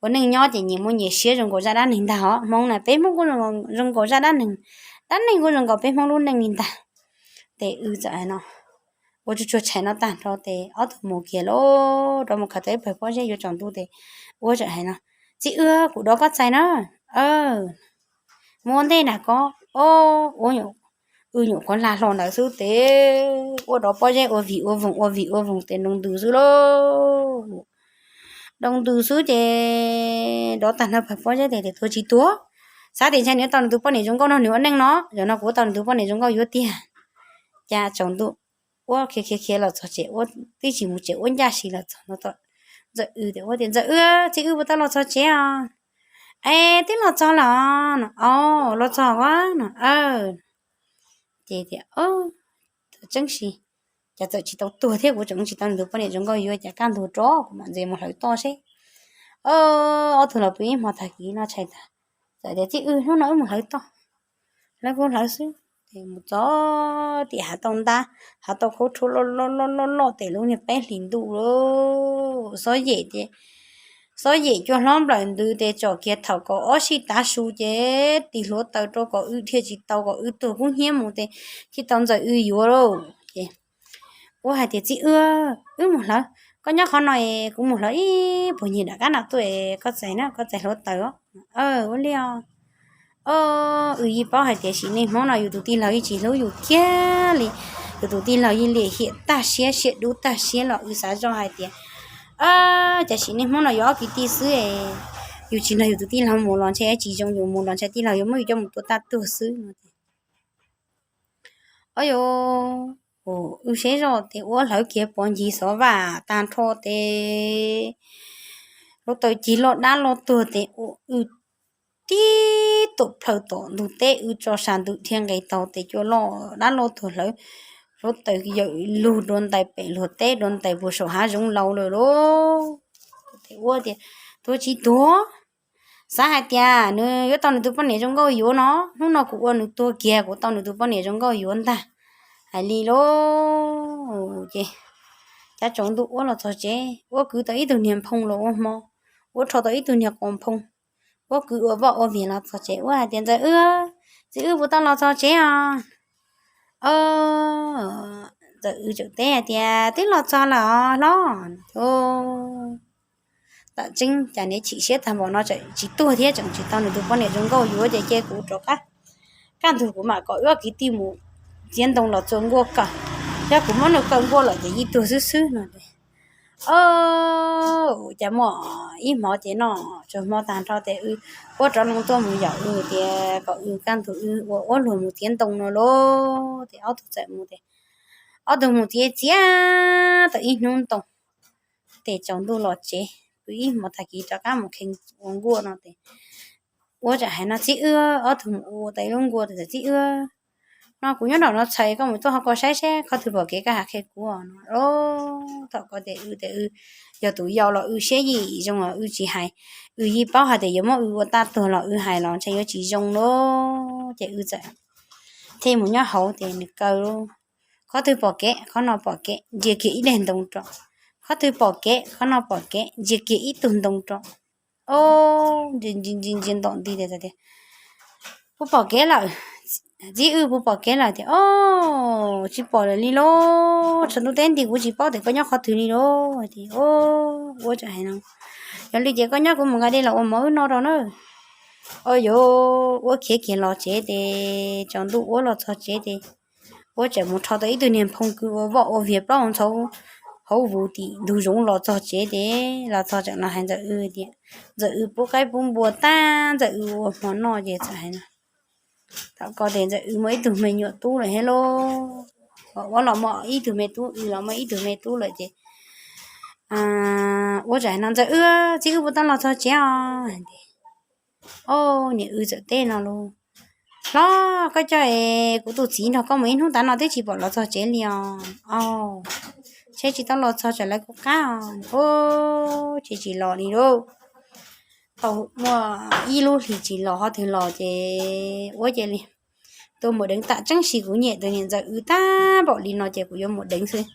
ua neej nyob ces nyias muaj nyias siab zoo nkaus zaj dab neeg ntag os. Hmoob na peb Hmoob kuj zoo nkaus zaj dab neeg, dab neeg kuj zoo nkaus peb Hmoob lub neej li ntag. Ces wb txawm hais no, ua tsuag tsuag tshais no tag nrho ces ob tug mus kiag lauj, rov mus khaws tau ib pawg pob zeb yuav tsaus ntuj ces wb txawm hais no, txiv wb, kuv dov koj txais na. Mus ua ntej na koj. Wb nyuam qhuav hla hlo ntawd xwb ces wb dov pob zeb ua vim ua voog ua vim ua voog ces nroo ntws xwb lauj. Nroo ntws xwb ces dov tag nrho pawg pob zeb tes tias tuag tsis tuag, xav tias ntshai nws tau nws tus poj niam zoo nkauj no nws ua neej no, zaum no kuv tau nws tus poj niam zoo nkauj yuav tiag. Cas tsaus ntuj wb khiav khiav khiav los txog tsev, wb twb tsis mus tsev, wb ncaj si los txog no. Ntxawm Wb tias, ua tias Ntxawm Wb, txiv wb puas tau los txog tsev os? Es twb los txog los no. Os, los txog a no. Ces tias, tseeb sis, cas txawm tsis tau tuag thiab, kuv tseem tsis tau nws tus poj niam zoo nkauj yuav, cas kaj ntug rov kuv mam ntxias mus hlawv toj seb. Ob tug los pw ib hmo tag kis no tshais tag, txawm tias txiv wb, hnub no wb mus hlawv toj. Hlawv kuj hlawv xwb ces mus txog tim hav tau ntab, hav tau khaub rhuab loj loj loj loj tes lub niag peb hlis ntuj lauj, xob yem ces, xob yem cua hlob nplawm ntws ces tsom kiag thaum kaum ob sij tav su ces tis hluav taws rau Kaum Wb dhia tsis tau, Kaum Wb tuag kub hnyiab mus ces thiaj tau Ntxawm Wb yuav lauj. Ces wb hais tias txiv wb, wb mus hlawv, koj nyob qhov no es kuv mus hlawv ib puag nyuag daim qab no tuaj es koj txais na, koj txais hluav taws os. Ua li os. Wb yeej paub hais tias sim neej Hmoob no yus tus tij laug yeej tsis hlub yus kiag li, yus tus tij laug yeej liam hiam tag siab siab dub tag siab los wb xav zoj hais tias, cas sim neej Hmoob no yuav ob kwv tij xwb es yus tsis nrog yus tus tij laug mus los ntshe tsis zoo, yus mus los ntshe tij laug yuav muab yus coj mus tua tag tuag xwb no. Wb seb zoj ces wb hlawv kiag pov ncig xov vaj tag nrho ces hluav taws cig loj dab loj tuag ces wb tib tus plhaw tom ntug teb, wb tso sa ntws dhia nqes taug ces cua loj dab loj tuag, hlawv hluav taws yawm lug dua ntais pem luag teb, dua ntais puag saum hav zoov laus lawm lauj. Ces wb tias tuag tsis tuag, xav hais tias nws yuav tau nws tus poj niam zoo nkauj yuav no, hnub no kuv ua nws tuag kiag kuv tau nws tus poj niam zoo nkauj yuav ntag. Hais li lauj. Ces cav tsaus ntuj wb los txog tsev, wb kwv tau ib tug niag nphoo los ua hmo, wb rho tau ib tug niag qos nphoo, wb kwv ua vaj ua vias los txog tsev, wb hais tias Ntxawm Wb, txiv wb puas tau los txog tsev os? Ntxawm Wb tseem teb hais tias twb los txog lawm os hlob. Tam tseeb cas niam chim siab tag npaum no tseem tsis tuag thiab tseem tsis tau nws tus poj niam zoo nkauj yuav ces cia kuv rov qab, kaj ntug kuv mam kom wb kwv tij mus txiav ntoo los txua nkuaj kawm, yog kuv muab nws kawm nkuaj lawm ces yeej tuag xwb xwb no. Cas muaj ib hmo ces noj tsuag hmo tag nrho ces wb rov loo tuaj mus yaum wb tias kom wb kaj ntug wb ua ua luag mus txiav ntoo no lauj. Ces ob tug txawm mus ces ob tug mus txiav txiav tau ib hnub ntoo ces tsaus ntuj los tsev, wb ib hmo tag kis rov qab mus kheev ua nkuaj no ces wb txawm hais no txiv wb, ob tug mus ua tau ib lub nkuaj ces txawm txiv wb, no kuv nyob nraum no txhais koj mus tuaj ho koj saib seb qhov twg pom kev koj hais qhia kuv no. Thaum ko ces wb tias wb yog tus yau los wb siab yim zoo los wb tsis hais, wb yeej paub hais tias yuav muab wb ua tag tuag los wb hais los ntshe yuav tsis zoo lauj. Ces wb txawm thiaj mus nyob hauv ces nws kaw, qhov twg pom kev qhov no pom kev ntsia kiag ib daim ntoo rau, qhov twg pom kev qhov no pom kev ntsia kiag ib tug ntoo rau. Ntsia ntsia ntom nti tias, puas pom kev lawm? Txiv wb, puas pom kev lawm? Tias, o, tsis pom lawm li lauj, tsaus ntuj teb nti kuv tsis paub tias koj nyob qhov twg li lauj. Tias, wb txawm hais no, yog li ces koj nyob kuv mus nqa dej los ua mov wb noj rau na. Au yos, wb khiav kiag los tsev ces tsaus ntuj wb los txog tsev ces wb txawm mus rho tau ib tug niag nphoo kwv ua vaj ua vias plaub hau ntxhov hauv vus tim ntug zoov los txog tsev ces los txog tseem los hais Ntxawm Wb tias, Ntxawm Wb pub qaib pub npua tag, Ntxawm Wb ua hmo noj ces txawm hais no. Thaum ko ces Ntxawm Wb muaj ib tug me nyuam tub lawm thiab lauj. Wb los muaj ib tug me tub, Wb los muaj ib tug me tub lawm ces wb txawm hais no, Ntxawm Wb, txiv wb puas tau los txog tsev os? Au, niam wb txawm teb no lauj, Hlob, koj coj es kuv tus txiv nrog koj mus ib hnub tas no twb tsis pom los txog tsev li os. Au, ntshe tsis tau los txog, tsam lawv kuj qab os. Au, ces tsis los li lauj. tau muaj ib lub hlis tsis los qhov twg los ces ua cia li tuaj mus deev. Tam tseeb sis kuv nyiam tus niam ntxawm wb tag npaum li no ces kuv yuav mus deev xwb.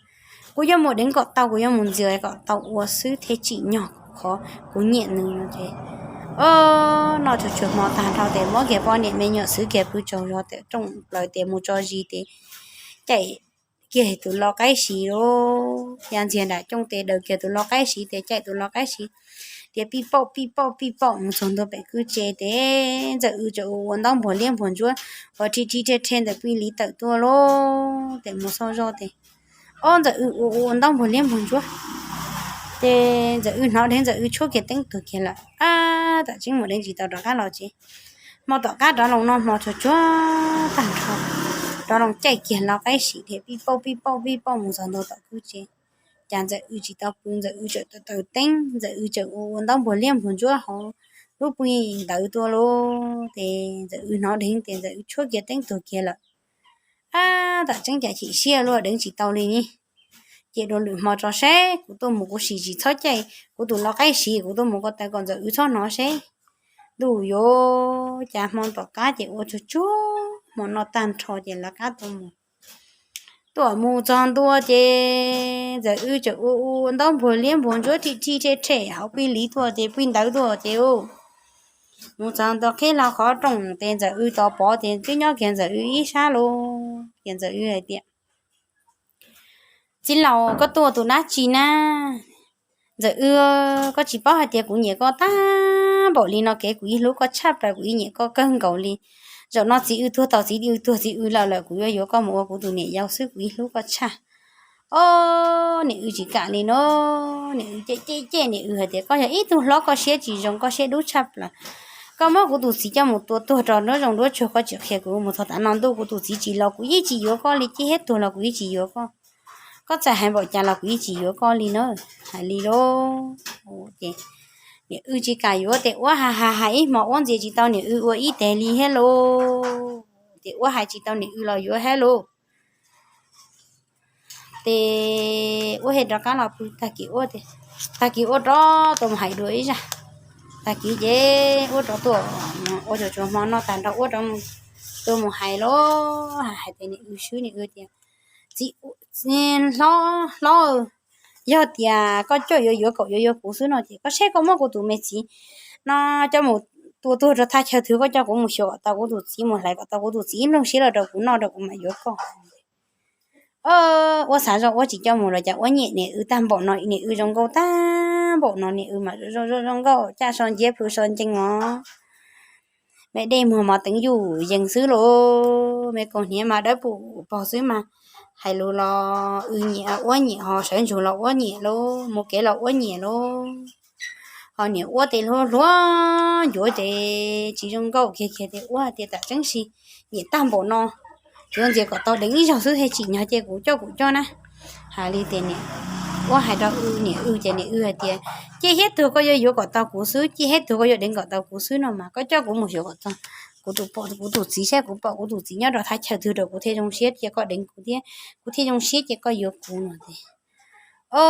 Kuv yuav mus deev kom tau, kuv yuav mus ntxias kom tau ua xwb thiaj tsim nyog qhov kuv nyiam nws no ces, o, noj tsuag tsuag hmo tag nrho ces muab kiag poj niam me nyuam xwb kiag pw tsaug zog tam rooj plaws ces mus tso zis ces caij kiag tus lau qaib siv lawm, ya ntxiag nram cooj ces daws kiag tus lau qaib siv ces caij tus lau qaib siv tias pij pauj pij pauj pij pauj mus txog ntua pem kwj tse ces ntxawm wb tseem ua ua ntaub npuag liab npuag ntsuab uas rhi rhi rhe rhe ntawm pij liv tawm tuaj lawm ces mus xauj zoj ces, o, ntxawm wb ua ua ntaub npuag liab npuag ntsuab ces ntxawm wb hnov dheev ntxawm wb tshuab kiag teeb tuag kiag lawm. Ab, tam tseeb mus deev tsis tau rov qab los tsev. Hmo tom qab rov los noj hmo tsuag tsuag tag nrho, rov los caij kiag lau qaib siv thiab pij pauj pij pauj pij pauj mus txog ntua tom kwj tse. Cas ntxawm wb tsis tau pw, ntxawm wb tseem taws taws teeb, ntxawm wb tseem ua ua ntaub npuag liab npuag ntsuab hauv lub pij ntawd tuaj lawm ces ntxawm wb hnov dheev tias ntxawm wb tshuab kiag teeb tuag kiag lawm. Ab, tam tseeb cas chim siab luaj deev tsis tau li ne. Ces dua lwm hmo tso seb, kuv tuaj mus kuv sim tsis txhob caij kuv tus lau qaib siv, kuv tuaj mus ko taw kom ntxawm wb txhob hnov seb. Ntuj yuav cas hmo tom qab ces ua tsuag tsuag hmo noj tag nrho ces lawv qab tuaj mus. Tuaj mus txog ntua ces ntxawm wb tseem ua ua ntaub npuag liab npuag ntsuab rhi rhi rhe rhe hauv pij liv tuaj ces pij ntawd tuaj ces, mus txog ntua qhib lau qhov rooj ces ntxawm wb tos pov ces twb nyob kiag ntxawm wb ib sab lawm ces ntxawm wb hais tias, Txiv laus, koj tuaj ua tus dab tsi na? Ntxawm wb, koj tsis paub hais tias kuv nyiam koj tag npaum li no kev, kuv ib hlub koj tshaj plaws, kuv ib nyiam koj kawg nkaus li. Zaum no txiv wb tuag tau, txiv wb tuag txiv wb lawm lawm, kuv yuav yuav koj mus ua kuv tus niam yau xwb, kuv ib hlub koj tshaj. O, niam wb tsis kam li no. Niam wb cem cem cem niam wb hais tias, Koj yog ib tug hlob, koj siab tsis zoo, koj siab dub tshaj plaws. Koj muab kuv tus txiv coj mus tua tuag rau nruab zoov nruab tsuag, koj tsis qhia kuv mus txog tav no ntuj kuv tus txiv tsis los kuv yeej tsis yuav koj li, ciaj hiab tuag los kuv yeej tsis yuav koj. Koj txawm hais npaum cas los kuv yeej tsis yuav koj li na. Hais li lauj. Ces niam wb tsis kam yuav ces ua hais hais hais ib hmos ua ntxias tsis tau niam wb ua ib teg li thiab lauj. Ces ua hais tsis tau niam wb los yuav thiab lauj. Ces ua hais rov qab los pw, tag kis ua, tag kis ua rov tuaj mus hais dua ib zaj. Tag kis ces ua rov tuaj ua tsuag tsuag hmo noj tag nrho ua rov tuaj mus hais lauj, hais tias niam wb swb, niam wb tias, Txiv, hlob, hlob, yog tias koj coj yuav yuav kom yuav yuav kuv xwb no ces koj saib koj muab kuv tus me txiv no coj mus tua tuag rau thaj chaw twg, koj coj kuv mus xyuas kom tau kuv tus txiv, mus hlais kom tau kuv tus txiv, ib nplooj siab los rau kuv noj rau kuv mam yuav koj. Ua xav zoj ua tsis coj mus los cas ua nyiam niam wb tag npaum no, niam wb zoo nkauj tag npaum no, niam wb mas zoo zoo zoo nkauj, caj so nciab plhu so ncees os. Me dej muag mos teev yuj yees xwb lauj, me kaus hniav mas dawb paug xwb mas hais lus los wb nyiam ua nyiam ho sawv ntsug los ua nyiam lauj, mus kev los ua nyiam lauj. Ho niam ua tes hluav hluav ncuav ces tsis zoo nkauj kiag kiag ces ua tias tam tseeb sis nyiam tag npaum no, yuav ntxias kom tau deev ib zaug xwb thiaj tsim nyog ces kuv coj kuv coj na. Hais li tias niam ua hais rau wb, niam wb ces niam wb hais tias, Ciaj hiab tuag koj yuav yuav kom tau kuv xwb, ciaj hiab tuag koj yuav deev kom tau kuv xwb no mas koj coj kuv mus xyuas kom tau kuv tus pom kuv tus txiv saib, kuv pom kuv tus txiv nyob rau thaj chaw twg rau kuv thiaj zoo siab ces koj deev kuv thiab, kuv thiaj zoo siab ces koj yuav kuv no ces. O,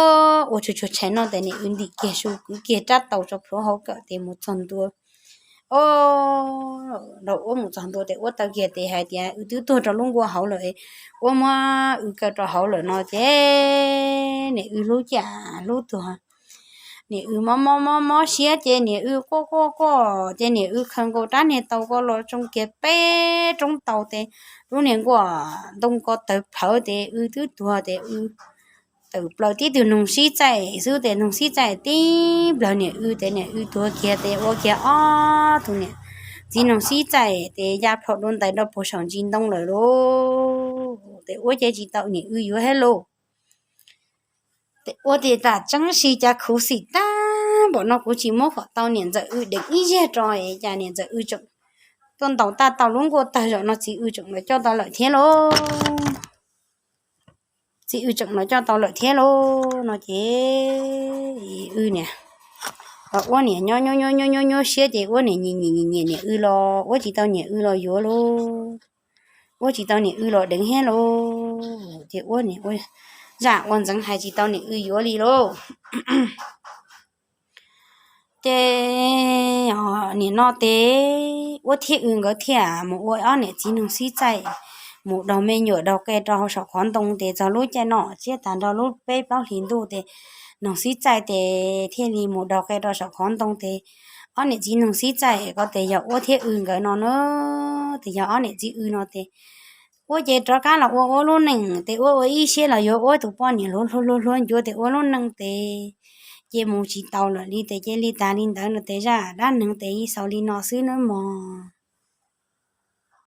ua tsuag tsuag tshais noj ces niam wb ntim kiag su kwv kiag rab taus tso plhuav hauv kawm ces mus txog ntua. O, rau ua mus txog ntua ces ua taw kiag ces hais tias wb twb tuag rau lub nkuaj hauv lawm, ua muab wb kaw rau hauv lawm no ces niam wb hlub cas hlub tuag. Niam wb mob mob mob mob siab ces niam wb quaj quaj quaj ces niam wb khaws nkaus rab niag taus ko los tsoo kiag peb roob taus ces lub niag nkuaj ntoo ko tawg plhawv ces wb twb tuag ces wb tawm plaws tib tug noog sib txaij xwb ces noog sib txaij tib nplawg niam wb ces niam wb tuag kiag ces ua kiag ob tug niam txiv noog sib txaij ces ya plho dua ntais rau puag saum ntsis ntoo lawm lauj. Ces ua ces tsis tau niam wb yuav thiab lauj. Ces ua tias tam tseeb sis cas khuv xim tag npaum no kuv tsis muab kom tau niam ntxawm wb deev ib zaug rau es cas niam ntxawm wb tseem tuaj ntaus tau lub nkuaj tawg zaum no txiv wb tseem los coj tau lawm thiab lauj. Txiv wb tseem los coj tau lawm thiab lauj no ces wb niam los ua niam nyob nyob nyob nyob nyob siab ces ua niam nyiam nyiam nyiam niam wb los ua tsis tau niam wb los yuav lauj. Ua tsis tau niam wb los deev thiab lauj. Ces ua niam ua zaj ua ntxeev hais tsis tau niam wb yuav li lauj. Ces nim no ces Uab thiab W nkawd thiaj mus ua ob niam txiv noog xib txaij, mus daug me nyuam daug qe rau hauv saum qhov ntoo. Ces txog lub caij no tsiab tag nrho lub peb plaub hlis ntuj ces noog xib txaij ces thiaj li mus daug qe rau saum qhov ntoo ces ob niam txiv noog xib txaij ko ces yog Uab thiab W nkawd no na, ces yog ob niam txiv W no ces Uab ces rov qab los ua Uab lub neej ces Uab ua ib siab los yuav Uab tus poj niam hluas hluas hluas hluas ncuav ces Uab lub neej ces cia mus tsis tau lawm li ces cia li tag li ntawd no ces zaj dab neeg ces xaus li no xwb nawb mog.